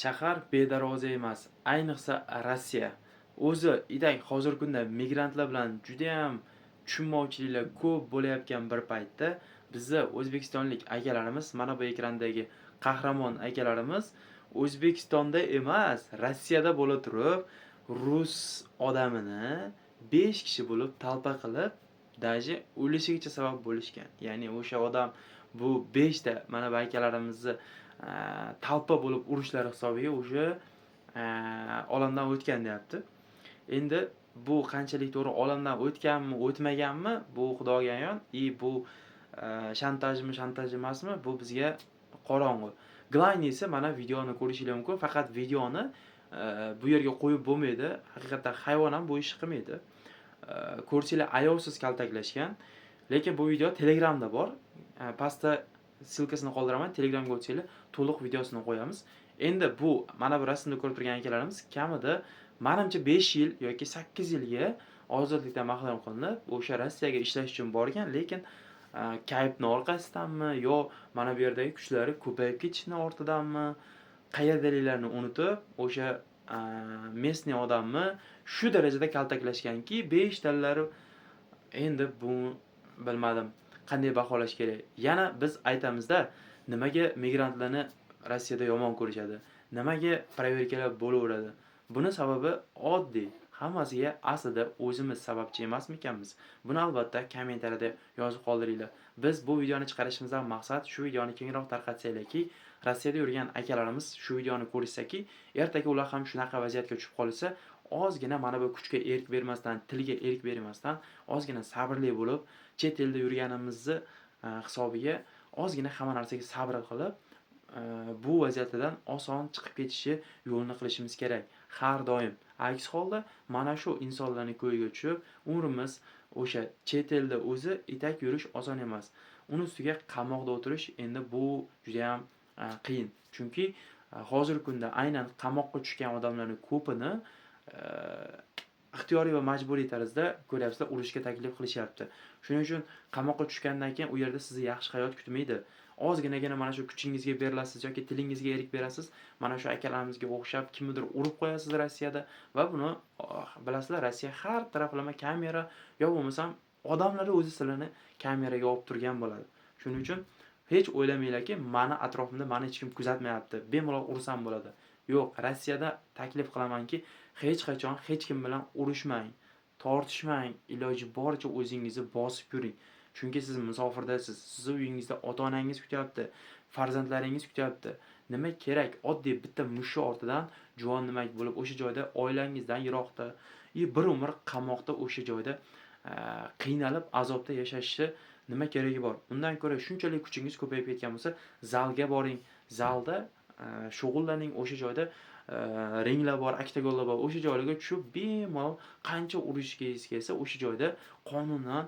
Shahar bedarvoza emas, ayniqsa Rossiya. O'zi idak hozirgi kunda migrantlar bilan judayam tushunmovchiliklar ko'p bo'layotgan bir paytda bizni o'zbekistonlik akalarimiz, mana bu ekrandagi qahramon akalarimiz O'zbekistonda emas, Rossiyada bo'la turib, rus odamini 5 kishi bo'lib talpa qilib, даже o'lishigacha sabab bo'lishgan. Ya'ni o'sha odam bu 5 ta mana bu akalarimizni talpa bo'lib urishlari hisobiga o'sha olamdan o'tgan deyapti. Endi bu qanchalik to'g'ri, olamdan o'tganmi, o'tmaganmi, bu Xudoga ayon. И bu shantajmi, shantaj emasmi, bu bizga qorong'u. Главный si, mana videoni ko'rishinglar mumkin. Faqat videoni bu yerga qo'yib bo'lmaydi. Haqiqatdan hayvon ham bu ishni qilmaydi. Ko'rsanglar, ayovsiz kaltaklashgan. Lekin bu video Telegramda bor. Pastda ссылка sini qoldiraman. Telegramga o'tsanglar, to'liq videosini qo'yamiz. Endi bu mana bu rasmda ko'rib turgan akalarimiz kamida, manimcha, 5 yil yoki 8 yilga ozodlikdan mahrum qilinib, o'sha Rossiyaga ishlash uchun borgan, lekin kayfni orqasidanmi yo mana bu yerdagi kuchlari ko'payib ketishini ortidanmi, qayerdaliklarini unutib, o'sha местный odamni shu darajada kaltaklashganki, 5 talari. Endi bu bilmadim, qanday baholash kerak. Yana biz aytamizda, nimaga migrantlarni Rossiyada yomon ko'rishadi? Nimaga проверка lar bo'laveradi? Buni sababi oddiy. Hammasiga aslida o'zimiz sababchi emasmikanmiz? Buni albatta kommentariyada yozib qoldiringlar. Biz bu videoni chiqarishimizdan maqsad shu videoni kengroq tarqatsanglarki, Rossiyada yurgan akalarimiz shu videoni ko'rishsaki, ertaga ular ham shunaqa vaziyatga tushib qolsa, ozgina mana bu kuchga erk bermasdan, tilga erk bermasdan, ozgina sabrli bo'lib, chet elda yurganimizni hisobiga ozgina hamma narsaga sabr qilib, bu vaziyatdan oson chiqib ketishi yo'lini qilishimiz kerak har doim. Aks holda mana shu insonlarning ko'yiga tushib, umrimiz o'sha chet elda o'zi itak yurish oson emas. Uni ustiga qamoqda o'tirish, endi bu judayam qiyin. Chunki hozirgi kunda aynan qamoqqa tushgan odamlarning ko'pini ixtiyoriy va majburiy tarzda, ko'ryapsizlar, urushga taklif qilishyapti. Shuning uchun qamoqqa tushgandan keyin u yerda sizni yaxshi hayot kutmaydi. Ozginagina mana shu kuchingizga berilasiz yoki tilingizga erk berasiz. Mana shu akalarimizga o'xshab kimnidir urib qo'yasiz Rossiyada va buni bilasizlar, Rossiya har taraflama kamera yo bo'lmasam odamlar o'zi sizlarni kameraga olib turgan bo'ladi. Shuning uchun hech o'ylamanglarki, mani atrofimda mani hech kim kuzatmayapti, bemalol ursam bo'ladi. Yo'q, Rossiyada taklif qilamanki, hech qachon hech kim bilan urushmang, tortishmang, iloji boricha o'zingizni bosib yuring. Chunki siz musofirdasiz, sizni uyingizda ota-onangiz kutyapti, farzandlaringiz kutyapti. Nima kerak? Oddiy bitta mushuk ortidan juvon nimak bo'lib, o'sha joyda oilangizdan yiroqda, и bir umr qamoqda o'sha joyda qiynalib, azobda yashashni nima keragi bor? Undan ko'ra shunchalik kuchingiz ko'payib ketgan bo'lsa, zalga boring, zalda shug'ullaning, o'sha joyda ringlar bor, oktagonlar bor. O'sha joylarga tushib, bemalol qancha urishgingiz kelsa, o'sha joyda qonunan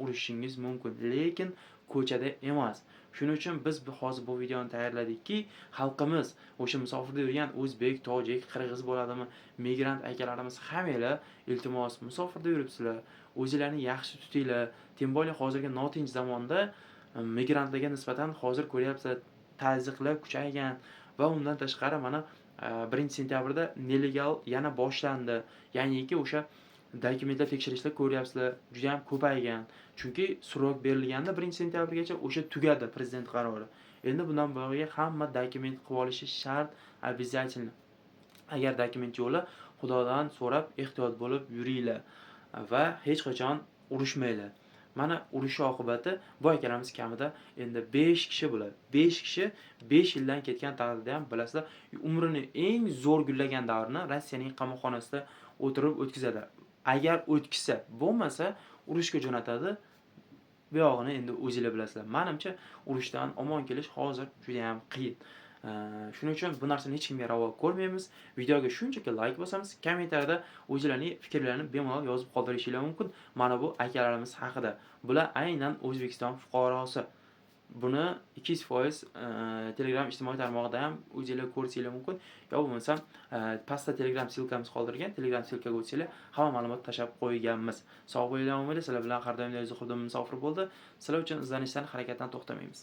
urishingiz mumkin, lekin ko'chada emas. Shuning uchun biz hozir bu videoni tayyorladikki, xalqimiz, o'sha musofirda yurgan o'zbek, tojik, qirg'iz bo'ladimi, migrant akalarimiz, hammanglar, iltimos, musofirda yuribsizlar, o'zinglarni yaxshi tutinglar. Тем более hozirgi notinch zamonda migrantlarga nisbatan hozir ko'ryapsizlar, tazyiqlar kuchaygan va undan tashqari mana 1-sentyabrda нелегал yana boshlandi. Ya'niki o'sha dokumentlar tekshirishlar, ko'ryapsizlar, judayam ko'paygan. Chunki срок berilganda 1-sentyabrgacha, o'sha tugadi, prezident qarori. Endi bundan buyog'iga hamma dokument qilib olishi shart, обязательно. Agar dokument yo'qlar, Xudodan so'rab ehtiyot bo'lib yuringlar va hech qachon urushmanglar. Mana urush oqibati, bu akalarimiz kamida endi 5 kishi bo'ladi. 5 kishi 5 yildan ketgan taqdirda ham, bilasizlar, umrini eng zo'r gullagan davrini Rossiyaning qamoqxonasida o'tirib o'tkazadi. Agar o'tkazsa, bo'lmasa urushga jo'natadi. Bu yog'ini endi o'zinglar bilasizlar. Manimcha, urushdan omon kelish hozir juda ham qiyin. Shuning uchun bu narsani hech kimga ravo ko'rmaymiz. Videoga shunchaki layk bosamiz. Kommentariyada o'zinglarning fikrlarini bemalol yozib qoldirishinglar mumkin. Mana bu akalarimiz haqida. Bular aynan O'zbekiston fuqarosi. Buni 200% Telegram ijtimoiy tarmog'ida ham o'zinglar ko'rsanglar mumkin. Yo bo'lmasam pastda Telegram ссылка miz qoldirgan. Telegram ссылка ga o'tsanglar, hamma ma'lumot tashlab qo'yganmiz. Sog' bo'linglar, omon. Sizlar bilan har doimdagi Zuhriddin Musofir bo'ldi. Sizlar uchun izlanishdan, harakatdan to'xtamaymiz.